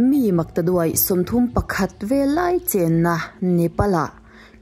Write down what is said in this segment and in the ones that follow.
Mi maktaduai 31 vel lai chenna Nepal-ah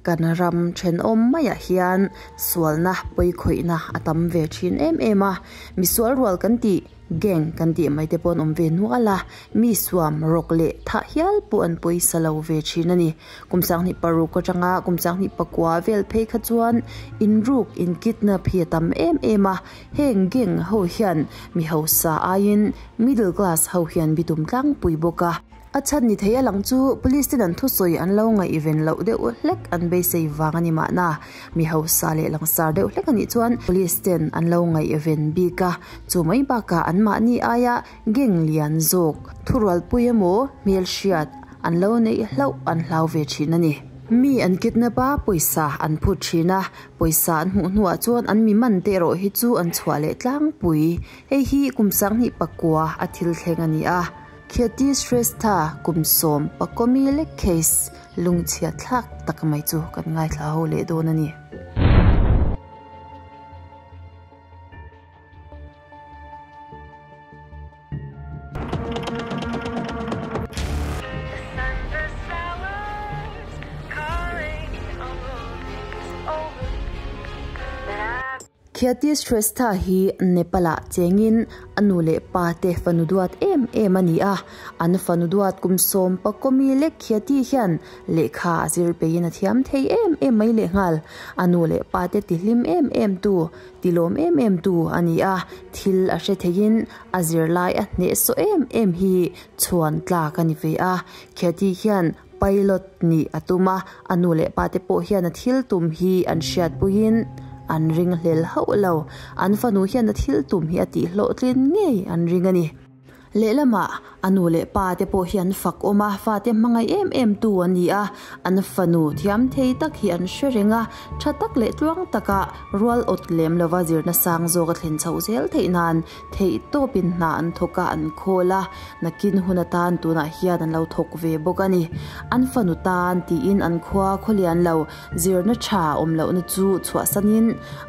kan ram thenawm maiah hian sualna pawikhawihna a tam ve thin em em a, misual rual kan tih gang kan tih mai te pawh an awm ve nual a, mi suam rawk leh thah hial pawh an pawisa lo ve thin a ni. Kum 2006 atanga kum 2009 vel phei kha chuan inruk in kidnap hi a tam em em a, heng gang ho hian mi hausa aiin middle class ho hian bitum tlangpui bawk a. A chhan ni thei a lang chu police ten an thusawi an lo ngaihven loh deuh hlek an beisei vang a ni mahna. Mi hausa leh langsar deuh hlek a nih chuan police ten an lo ngaihven bik a, chu mai bakah anmahni aia gang lian zawk thurualpui emaw hmelhriat an lo neih hlauh an hlau ve thin a ni. Mi an kidnap a, pawisa an phut thin a, pawisa an hmuh hnuah chuan an mi man te erawh hi chu an chhuah leh tlangpui. Hei hi kum 2009 a thil thleng a ni a. Khiati Shrestha kum 10 pakomi lek case lungchhia thlak tak mai chu kan ngaithla ho leh dawn a ni. Khiati Shrestha hi Nepal-ah chengin a nu leh pa te fanu duat em em a ni a. An fanu duat kum 10 mi lek Khiati hian lehkha a zir peiin a thiam thei em em mai lehnghal. A nu leh pa te tihlim em em tu, tilawm em em tu a ni a. Thil a hre theiin a zirlai a hnehsawh em em hi chhuan tlak a ni ve a. Khiati hian pilot ni a tum a, a nu leh pa te pawh hian a thil tum hi an hriatpuiin an ring hlel hauh lo. An fanu hian a thil tum hi a tihhlawhtlin ngei an ring a ni. Lehlamah a nu leh pa te pawh hi an fak awm a, fa te hmangaih em em tu an ni a, an fanu thiam thei tak hi an hre reng a, tha tak leh tluang taka rual awt lem lova zirna sang zawk a thlen chhoh zel theih nan theih tawpin hna an thawk a, an khawl a, nakin hun atan tunah hian an lo thawk ve bawk a ni. An fanu tan tiin an khua khawlian lo zirna tha awm lohna chu chhuahsanin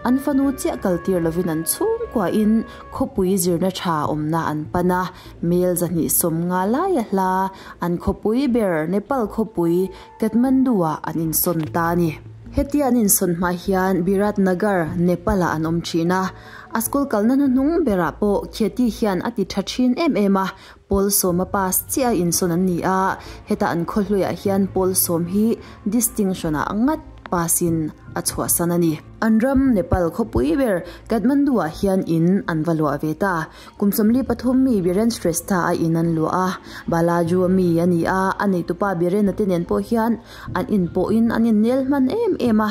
an fanu chiah kaltir lovin an chhungkuain khawpui zirna tha awmna an pan a, mel 250 lai a hla an khawpui ber Nepal khawpui Kathmandu-ah an insawn ta a ni. Hetia an insawn hma hian Biratnagar, Nepal-ah an awm thin a, a school kalna hnuhnung berah pawh Khiati hian a ti tha thin em em a, pawl 10 a pass chiah a insawn an ni a, heta an khawhluiah hian pawl 10 hi distinction-ah ngat pass-in a chhuahsan a ni. An ram Nepal khawpui ber Kathmandu-ah hian in an va luah ve ta. Kum 43 mi Biren Shrestha a in an luah a, Balaju a mi a ni a, a neitupa Biren a te nen pawh hian an in pawhin an innel hman em em a.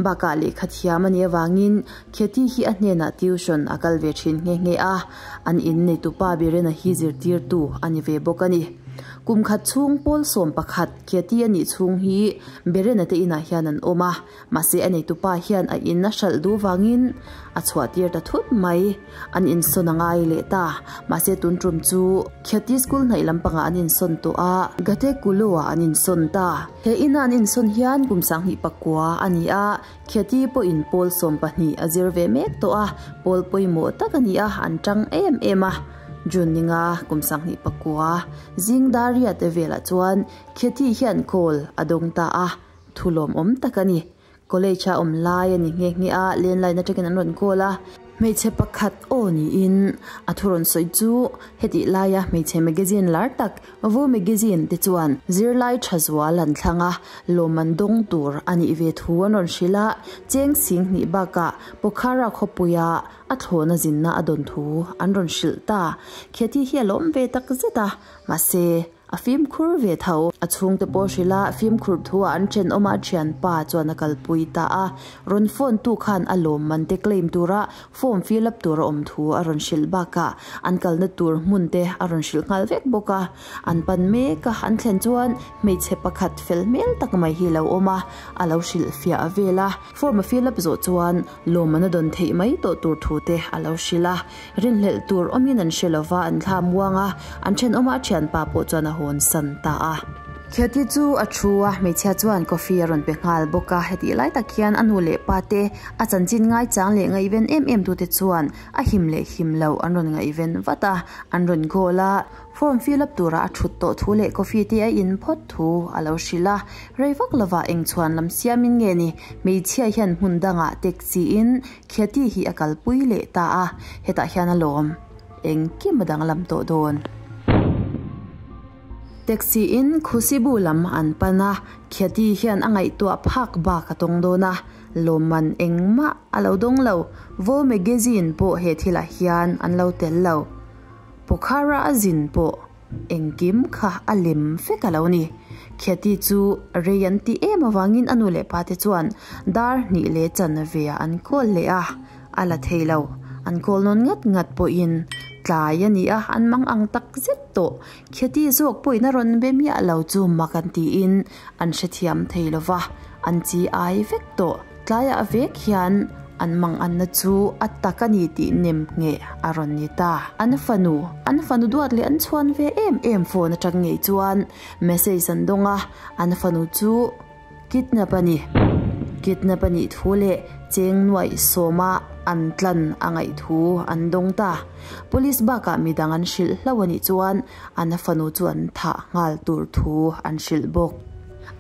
Bakah lehkha thiam a nih avangin Khiati hi a hnenah tuition a kal ve thin nghe nghe a, an in neitupa Biren a hi zirtirtu a ni ve bawk a ni. Kum khat chhung pawl 11 Khiati a nih chhung hi Biren a te inah hian an awm a, mahse a neitupa hian a in a hralh duh vangin a chhuahtir ta thut mai. An insawn a ngai leh ta, mahse tun tum chu Khiati school hnaih lampangah an insawn tawh a, Gate Kulu-ah an insawn ta. He ina an insawn hian kum 2009 a ni a, Khiati pawhin pawl 12 a zir ve mek tawh a, pawl pawimawh tak a ni a, an tang em em a. June ninga kum 2009 zing daria te velah chuan Khiati hian call a dawng ta a, thulawm awm tak a ni. College a awm lai a ni nghe nghe a, landline atangin an rawn call a. Hmeichhe pakhat aw niin a thu rawn sawi chu hetih laia hmeichhe magazine lar tak Vu magazine te chuan zirlai tha zual an thlang a, lawm an dawng tur a nih ve thu an rawn hrilh a, cheng sing hnih bakah Pokhara khawpuia a thlawhna zinna a dawn thu an rawn hrilh ta. Khiati hi a lawm ve tak zet a, mahse a fimkhur ve tho. A chhungte pawh hrilh a, fimkhur thu-ah an thenawm a, thianpa chuan a kalpui ta a. Rawn phone tu khan a lawmman te claim tura form fill up tur a awm thu a rawn hrilh bakah an kalna tur hmun te a rawn hrilh nghal vek bawk a. An pan mek a, an thlen chuan hmeichhe pakhat fel hmel tak mai hi lo awm a, a lo hrilh fiah vel a. Form a fill up zawh chuan lawmman a dawn theih mai tawh tur thu te a lo hrilh a. Rinhlelh tur awmin an hre lova, an thla muang a, an thenawm a, a thianpa pawh chuan a hawn san ta a. Khyati chu a thu a, hmeichhia chuan coffee a rawn pe nghal bawk a, hetih lai tak hian a nu leh pa te a chanchin ngaichang leh ngaihven em em tute chuan a him leh him loh an rawn ngaihven vat a, an rawn call a, form fill up tura a thut tawh thu leh coffee te a in phawt thu a lo hrilh a, rei vak lovah eng chhuan lam siamin nge ni hmeichhia hian hmun dangah taxi in Khyati hi a kalpui leh ta a, hetah hian a lawm engkim a danglam tawh dawn. Taxi in Khusibu lam an pan a, Khyati hian a ngaihtuah phak bak a tawng dawn a, lawmman engmah a lo dawng lo, Vo magazine pawh he thilah hian an lo tel lo. Pokhara a zin pawh engkim kha a lem vek a lo ni. Khyati chu rei an tih em avangin a nu leh pa te chuan dar hnih leh chanve ah an call leh a, A la thei lo. An call nawn ngat ngat pawhin tlai a ni a, an mang ang tak zet tawh. Khyati zawk pawhin a rawn be miah lo chu mak an tiin an hrethiam thei lo va, an chi ai vek tawh. Tlaiah vek hian an mang anna chu a tak a ni tih nem ngheh a rawn ni ta. An fanu, an fanu duat leh an chhuan ve em em phone atang ngei chuan message an dawng a, an fanu chu Kidnap a ni. Kidnap a nih thu leh cheng nuaih sawma an tlan a ngaih thu an dawng ta. Police bakah midang an hrilh hlauh a nih chuan an fanu chu an thah nghal tur thu an hrilh bawk.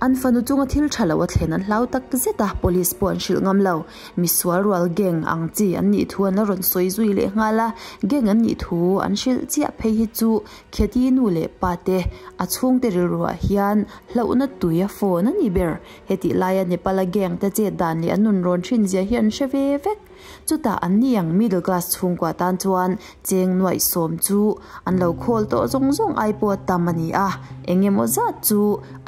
An fanu chunga thil tha lo a thlen an hlau tak zet a, police pawh an hrilh ngam lo. Misual rual gang ang chi an nih thu an la rawn sawi zui leh nghal a, gang an nih thu an hrilh chiah phei hi chu Khyati nu leh pa te a chhungte rilruah hian Hlauhna tui a phone a ni ber. Hetih laia Nepal-a gang te chet dan leh an nun rawn hrin zia hi an hre ve vek. Chutah an ni ang middle class chhungkua tan chuan cheng nuaih sawm chu an lo khawl tawh zawng zawng ai pawh tam a ni a, eng emaw zat chu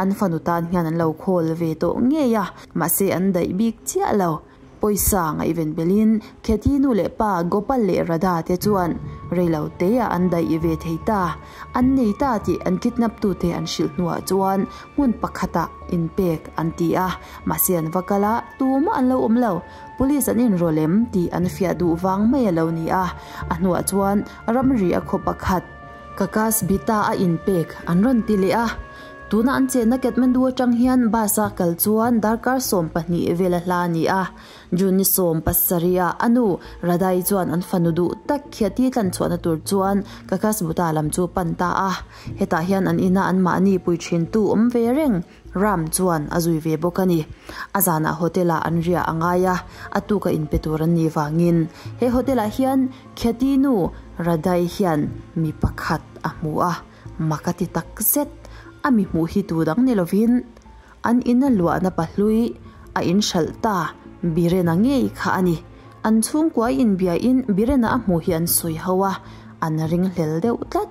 an fanu tan hian an lo khawl ve tawh ngei a, mahse an daih bik chiah lo. Pawisa ngaihven belhin Khyati nu leh pa Gopal leh Radha te chuan reilo teah an daih ve thei ta. An nei ta tih an kidnap tute an hrilh hnuah chuan hmun pakhatah inpek an ti a, mahse an va kal a, tumah an lo awm lo. Police an inrawlh em tih an fiah duh vang mai a lo ni a, a hnuah chuan ramri a khaw pakhat Kakas Bita a inpek an rawn ti leh a. Tuna an chenna Kathmandu atang hian bus a kal chuan darkar 12 vel a hla a ni a. June ni 17 ah a nu Radhai chuan an fanu duh tak Khyati tlan chhuahna tur chuan Kakasbuta lam chu pan ta a. Hetah hian an ina anmahni pui thintu awm ve reng Ram chuan a zui ve bawk a ni. A zanah hotel ah an riah a ngai a, a tuka inpe tur an nih vangin he hotel ah hian Khyati nu Radhai hian mi pakhat a hmu a. Mak a ti tak zet, a mi hmuh hi tu dang ni lovin an ina luahna pahlui a inhralh ta Birena ngei kha a ni. An chhungkua inbiain Birena a hmuh hi an sawi ho a, an ringhlel deuh tlat.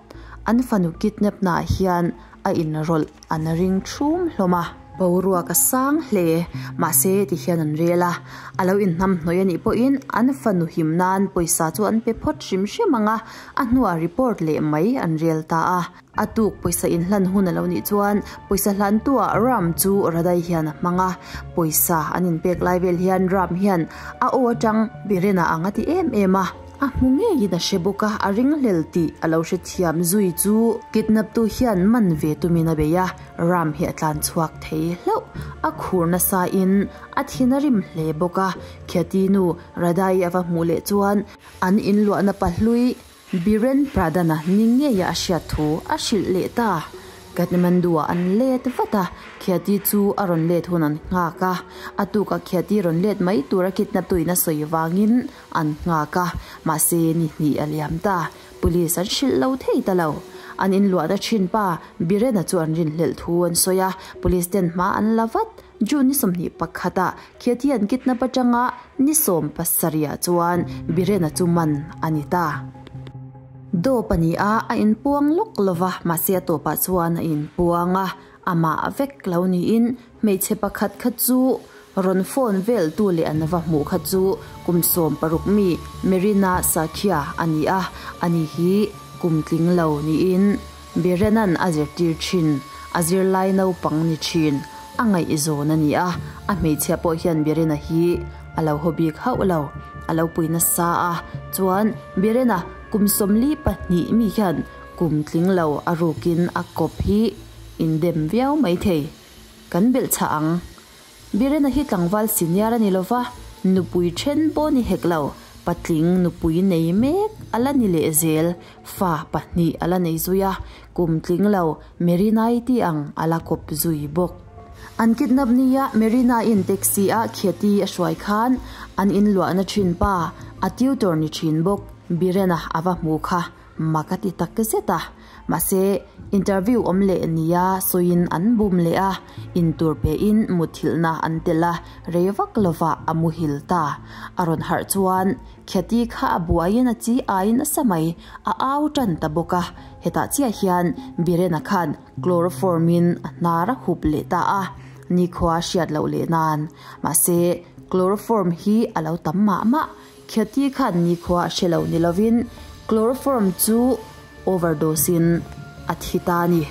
An fanu kidnap naah hian a inrawlh an ring thum hlawm a. Boruak a sang hle, mahse tihian an rel a, a lo inhnam hnawih a nih pawhin an fanu him nan pawisa chu an pe phawt hrim hrim ang a, a hnuah report leh mai an rel ta a. A tuk pawisa inhlan hun a lo nih chuan pawisa hlantuah Ram chu Radai hian a hmang a, pawisa an inpek lai vel hian Ram hian a aw atang Birena ang a ti em em a. A hmu ngeiin a hre bawk a, a ringhlel tih a lo hrethiam zui chu kidnap tu hian man ve tumin a bei a, Ram hi a tlan chhuak thei hlauh. A khur nasa in a thin a rim hle bawk a, Khyati nu Radha-i a va hmuh leh chuan an inluahna pahlui Biren Pradhan-a ni ngeia a hriat thu a hrilh leh ta. Kathmandu-ah an let vat a, Khyati chu a rawn let hun an nghak a, a tukah Khyati rawn let mai tura kidnap tuin a sawi vangin an nghak a, mahse ni hnih a liam ta. Police an hrilh lo thei ta lo. An inluahna thin pa Birena chu an rinhlelh thu an sawi a, police ten hma an la vat. June ni 21 ah Khyati an kidnap atanga ni 17 ah chuan Birena chu man a ni ta. Dawp a ni a, a inpuang lawk lo va, mahse a tawpah chuan a inpuang a, amah vek lo niin hmeichhe pakhat kha chu rawn phone vel tu leh an va hmuh kha chu kum 60 mi Merina Sakhia a ni a, ani hi kum tling lo niin Birena'n a zirtir thin, a zirlai naupang ni thin, a ngaihzawn a ni a, a hmeichhia pawh hian Birena hi a lo haw bik hauh lo, a lo pui nasa a, chuan Birena kum 42 mi hian kum tling lo a rukin a kawp hi. In dem viau maithei. Kan belhchhah ang. Birena hi tlangval senior a ni lo va, nupui then pawh ni hek lo, patling nupui nei mek a la ni leh zel, fa pahnih a la nei zui a, kum tling lo Merinai tih ang a la kawp zui bawk. An kidnap nia Merina-in taxi a Khyati a hruai khan an inluahna thin pa, a tutor ni thin bawk Birena a va hmu kha Mak a ti tak zet a, mahse interview awm leh nia sawiin an bum leh a, intur pein muthilhna an telh a, rei vak lovah a muhil ta. A rawn harh chuan Khyati kha a buaiin a chi aiin a sa mai, a au tan ta bawk a, hetah chiah hian Birena khan chloroform in a hnar a hup leh ta a, nikhua hriat loh leh nan. Mahse chloroform hi a lo tam mah mah. Khyati khan nikhua a hre lo ni lovin chloroform chu overdose in a thi ta a ni.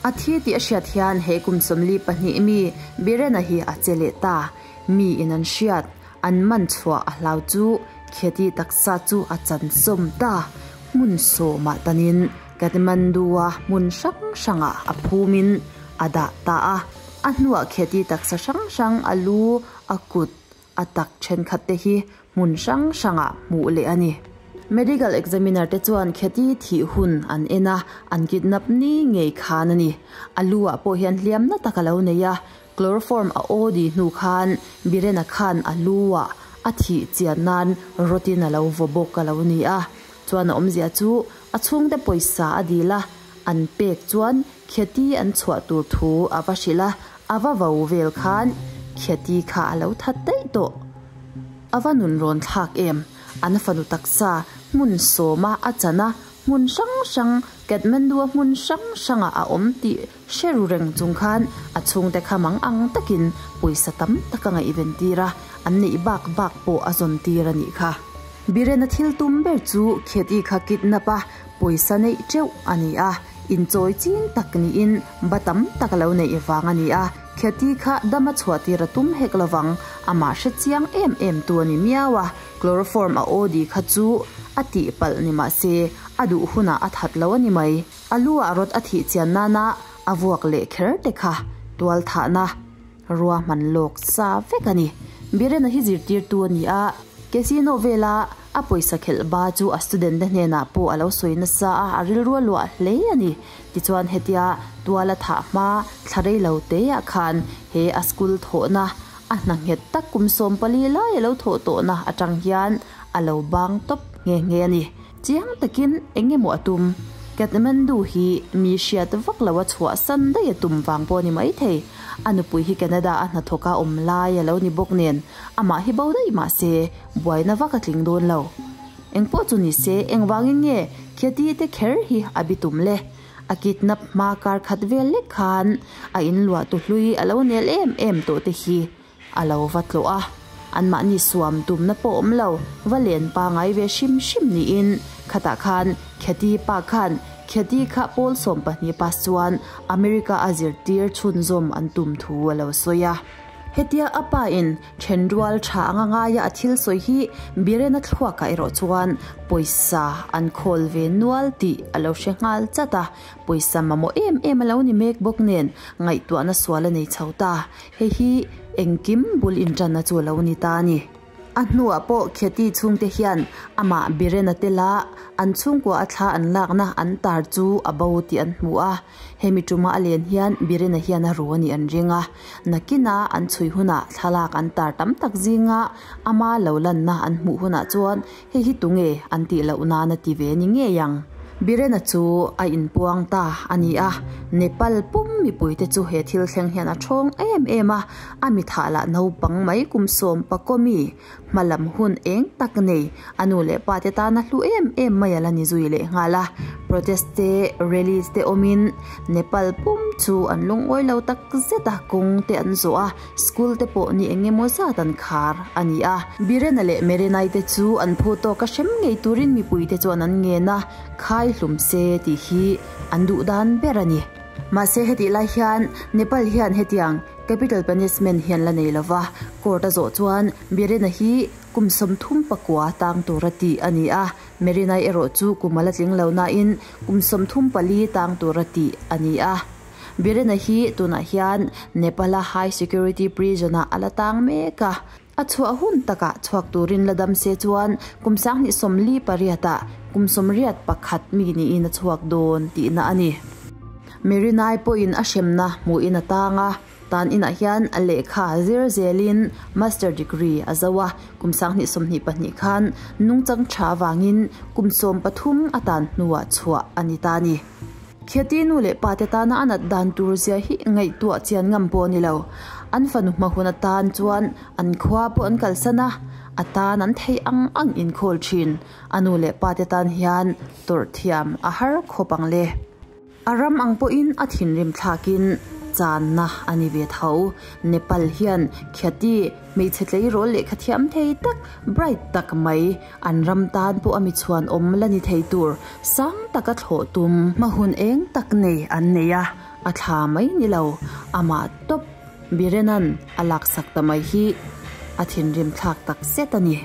A thi tih a hriat hian he kum 42 mi Birena hi a che leh ta. Mi in an hriat, an man chhuah a hlau chu Khyati taksa chu a chan sawm ta. Hmun sawmah tanin Kathmandu-a hmun hrang hrangah a phumin a dah ta a. A hnuah Khyati taksa hrang hrang a lu, a kut, A tak thenkhat te hi hmun hrang hrangah hmuh leh a ni. Medical examiner te chuan Khyati thih hun an en a, an kidnap ni ngei khan a ni. A lu ah pawh hian hliamna tak a lo nei a, chloroform a aw di hnu khan Birena khan a lu ah a thih chian nan rawtin a lo vaw bawk a lo ni a. Chuan a awmzia chu a chhungte pawisa a dil a, an pek chuan Khyati an chhuah tur thu a va hrilh a, A va vo vel khan Khyati kha a lo that daih tawh. A va nun rawn thlak em? An fanu taksa hmun sawma a chan a, hmun hrang hrang, Kathmandu-a hmun hrang hrangah a awm tih hre ru reng chung khan a chhungte kha mang ang takin pawisa tam tak a ngaihven tir a, an neih bak bak pawh a zawn tir a nih kha. Birena thil tum ber chu Khyati kha kidnap a, pawisa neih teuh a ni a. Inchawi ching tak niin ba tam tak lo neih vang a ni a, Khyati kha dam a chhuah tir a tum hek lovang, amah hre chiang em em tu a ni miau a, chloroform a aw di kha chu a tih palh ni mah se a duh hunah a that lo a ni mai. A lu ah rawt a thih chian nana a vuak leh kher te kha tual thahna ruahman lawk sa vek a ni. Birena hi zirtirtu a ni a, Casino vela A pawisa khelh ba chu a student te hnenah pawh a lo sawi nasa a, a rilru a luah hle a ni. Tichuan hetia tuala thah hma thla rei lo te ah khan he a school thawhna a hna nghet tak kum 14 lai a lo thawh tawhna atang hian a lo bang tawp nghe nghe a ni. Chiang takin eng emaw a tum? Kathmandu hi mi hriat vak lo a chhuah san daih a tum vang pawh a ni maithei. A nupui hi Canada a hnathawk a awm lai a lo ni bawk nen amah hi bo daih mah se Buaina vak a tling dawn lo. Engpawh chu ni se, engvangin nge Khyati te kher hi a bi tum le? A kidnap hma kar khat vel lek khan a inluah tu hlui a lo nel em em tawh te hi a lo va tlawh a. Anmahni suam tumna pawh awm lo, va len pangai ve hrim hrim niin khatah khan Khyati pa khan Khyati kha pawl 12 pass chuan America a zirtir chhunzawm an tum thu a lo sawi a. Hetia a pa in Thenrual tha anga ngaia a thil sawi hi Birena thluakah erawh chuan pawisa an khawl ve nual tih a lo hre nghal chat a, pawisa mamawh em em a lo ni mek bawk nen ngaihtuahna sual a nei chho ta. Hei hi engkim bul intanna chu a lo ni ta a ni. A hnuah pawh Khyati chhungte hian amah Birena tela an chhungkua a thla an lakna an tar chu a bo tih an hmu a. Hemi tuma a len hian Birena hian a ru a nih an ring a, nakina an chhui hunah thlalak an tar tam tak zinga ama lo lanna an hmuh hunah chuan hei hi tunge an tih loh nan a ti ve ni ngei ang. Birena chu a inpuang ta a ni a, Nepal pum mipuite chu he thil thleng hian a thawng em em a, a mithah lah naupang mai kum sawm pakaw mi Hma lam hun eng tak nei, a nu leh pa te tana hlu em em mai a la ni zui leh nghal a. Protest te, rallies te awmin Nepal pum chu an lungawi lo tak zet a, kawng te an zawh a, school te pawh ni eng emaw zat an khar a ni a. Birena leh Merenai te chu an phu tawk a hrem ngei turin mipui te chuan an ngen a, khai hlum se tih hi an duh dan ber a ni. Mahse hetih lai hian Nepal hian hetiang Capital punishment hian la nei lova, court a zawh chuan Birena hi kum 39 tang tura tih a ni a. Merinai erawh chu kum a la tling lo nain kum 34 tang tura tih a ni a. Birena hi tunah hian Nepal-a high security prison-ah a la tang mek a. A chhuah hun takah chhuak turin la dam se chuan kum 2048-ah kum 81 mi niin a chhuak dawn tihna a ni. Merinai pawhin a hremna hmuhin a tang a. Tan inah hian a lehkha zir zelin Master degree a zo a, kum 2022 khan nungchang tha avangin kum 13 a tan hnuah chhuah a ni ta a ni. Khiati nu leh pa te tana a nat dan tur zia hi ngaihtuah chian ngam pawh a ni lo. An fanu hma hun atan chuan an khua pawh an kalsan a, a tan an theih ang ang inkhawl thin. A nu leh pa te tan hian tawrh thiam a har khawp ang le. A ram ang pawhin a thinrim thlakin channa a ni ve tho. Nepal hian Khyati hmeichhe tleirawl lehkha thiam thei tak, bright tak mai, an ram tan pawh a mi chhuan awm la ni thei tur sang taka thlawh tum hma hun eng tak nei an nei a, a thla mai ni lo, amah tawp Birenan a laksak ta mai hi a thinrim thlak tak zet a ni.